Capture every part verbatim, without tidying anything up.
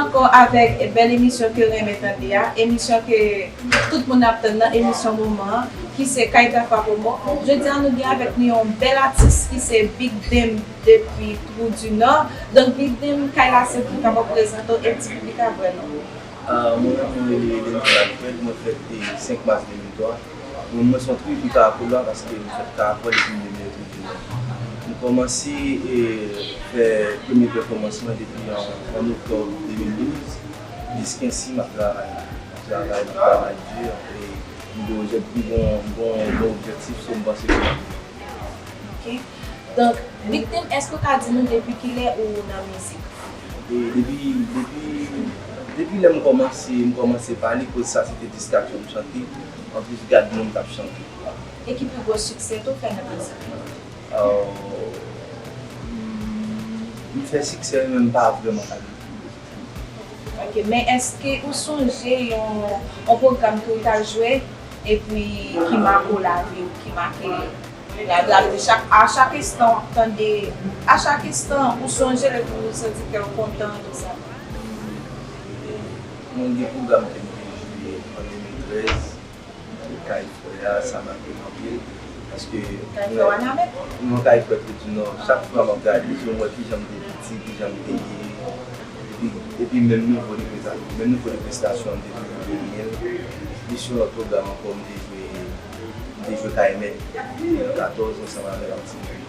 Ankò avèk bèl emisyon ke renmen tande a, emisyon ke tout moun ap tann nan, emisyon moman an, ki se Kay Tafa Promo. Jodi a nou gen avèk nou yon bèl atis ki se Big Dame depi Trou di Nò. Donk Big Dame, kay la se pou w, kapab prezante w e di piblik la vrè non w. Ah, mwen menm, mwen rele Denzel Alfred, mwen fèt e senk mas de mil twa. Mwen, mwen se yon tripli Karakolwa paske m fèt Karakòl epi m demire Tribinal. M kòmanse, e, fè premye pèfòmans mwen depi an, an oktòb de mil douz. Jiskensisi m ap travay. M ap travay, m ap travay di, e m gen objèk-, m gen, m gen, m gen objektif, so m panse ke m ap rive. Ok. Donk, Big Dame, èske w ka di nou depi kilè ou nan mizik? E depi, depi, depi lè m kòmanse, m kòmanse pale, koz sa se te distraksyon m chante. Anplis, gad moun k ap chante. E ki pi gwo siksè tou fè nan mizik? Euh, m fè siksè, men m pa vrèman pale. Ok, men èske ou sonje yon, yon pwogram ke ou t al jwe epi ki make w lavi w, ki make lavi w? Chak, a chak enstan w ap tande, a chak enstan ou sonje l epi ou santi kè w kontan, tou sa. Mwen gen pwogram ke m te jwe an de mil trèz. Kay frè a, sa make m anpil. Paske Kay frè w Wanament? Non, Kay frè Tribinal. Chak fwa m ap gade, si m wè kijan m te piti, kijan m te ye, epi, epi menm nivo de presta-, menm nivo de prestasyon m te toujou genyen l. Epi sou lòt pwogram ankò, m te jwe, m te jwe Kay Mèt, de mil katòz, ansanm avèk yon ti nèg.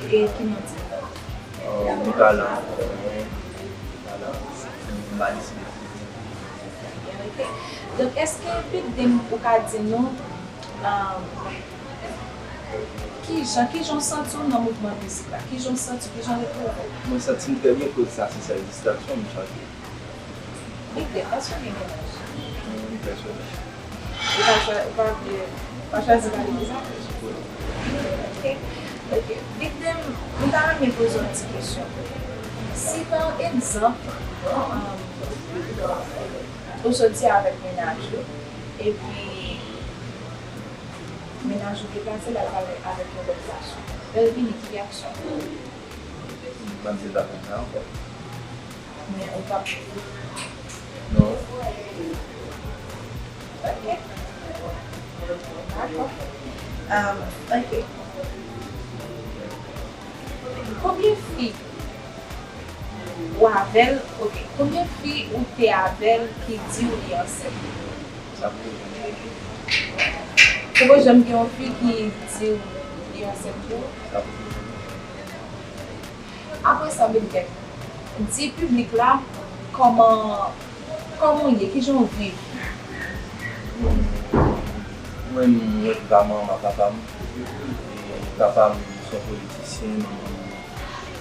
E ki non ti nèg? Euh, li pa la ankò, non. Li pa la. M pa deside. Ok. Donk, èske Big Dame ou ka di nou, um, kijan, kijan w santi w nan mouvman mizik la? Kijan w santi w, kijan w retwouve w? Mwen santi m trè byen, koz sa se sèl distraksyon m chanje. Big Dame, èske w gen mennaj? Mwen gen pèsonaj. Ou pa chwa-, ou pa vle, pa chwazi pale de sa? Ok. Ok. Big Dame, m ta renmen poze w yon ti kesyon. Si pa egzanp, um, ou soti avèk mennaj ou, epi mennaj ou deplase l al pale avèk yon lòt gason. Lè l vini, ki reyaksyon w? M ap di l pa konn sa ankò. Men ou p ap. Non. Ok. Dakò. Um, ok. Konbyen fi ou avè l, ok, konbyen fi ou te avè l ki di w li ansent? Sa poko janm rive. Poko janm gen yon fi ki di w li ansent pou ou? Sa poko janm rive. Apre sa, Big Dame, di piblik la kòman, kòman w ye, kijan w viv? Mwen, mwen pa manman papa m. E papa m se yon politisyen, manman m,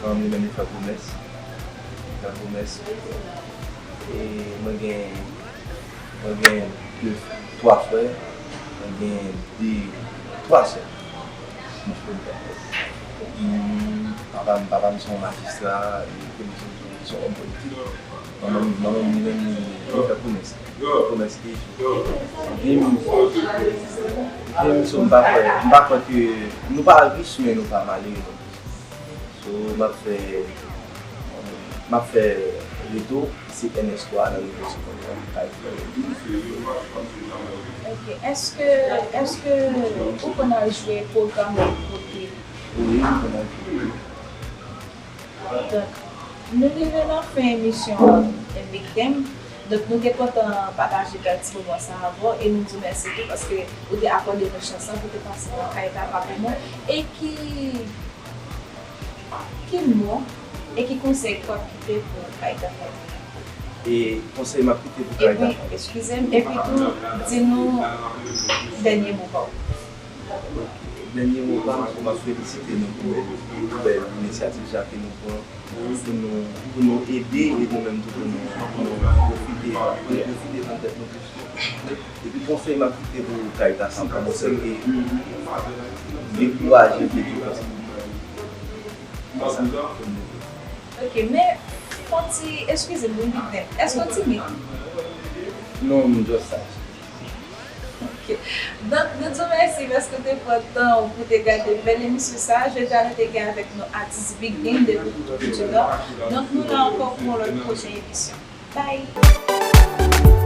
manman m li menm li fè komès. Li fè komès. E mwen gen Mwen gen de, twa frè. Mwen gen de, twa sè. Mwen fè de. Epi, papa m, papa m se yon majistra, e, se yon, se yon òm politik. Manman m, manman m, li menm, li, li fè komès. Li fè komès e, epi m, epi m, so, m pa kwè, m pa kwè ke nou pa rich, men nou pa malere non plis. So, m ap fè, m ap fè reto, se N S twa nan nivo segondè, m ka fè reto. Ok, èske, èske ou konn al jwe pwogram lòt kote? Wi, m konn al jwe. Donk, nou rive nan fen emisyon an, Big Dame. Donk, nou te kontan pataje bèl ti moman sa avè w e nou di w mèsi tou paske ou te akòde nou chans lan pou te pase nan kay Tafa Promo. E ki Ki mo e ki konsèy k w ap kite pou Kay Tafa? E konsèy m ap kite pou Kay Tafa? Epi, eskize m, epi tou, di nou dènye mo pa w. Dènye mo pa m, m ap felisite nou pou, pou bèl inisyativ sa ke nou pran, pou nou, pou nou ede, e nou menm tou pou nou, pou nou pwofite, pou nou pwofite nan tèt nou plis. Epi konsèy m ap kite pou Kay Tafa, se ke dekouraje pito konsa. Konsa. Ok, men fon ti, eskize m wi, Big Dame, èske w timid? Non, m just saj. Ok. Donk, nou di w mèsi paske w te pran tan w pou te gade bèl emisyon sa a. Jodi a, nou te gen avèk nou atis Big Bean depi Koutou di Nò. Donk, nou la ankò pou yon lòt pwochen emisyon. Bye!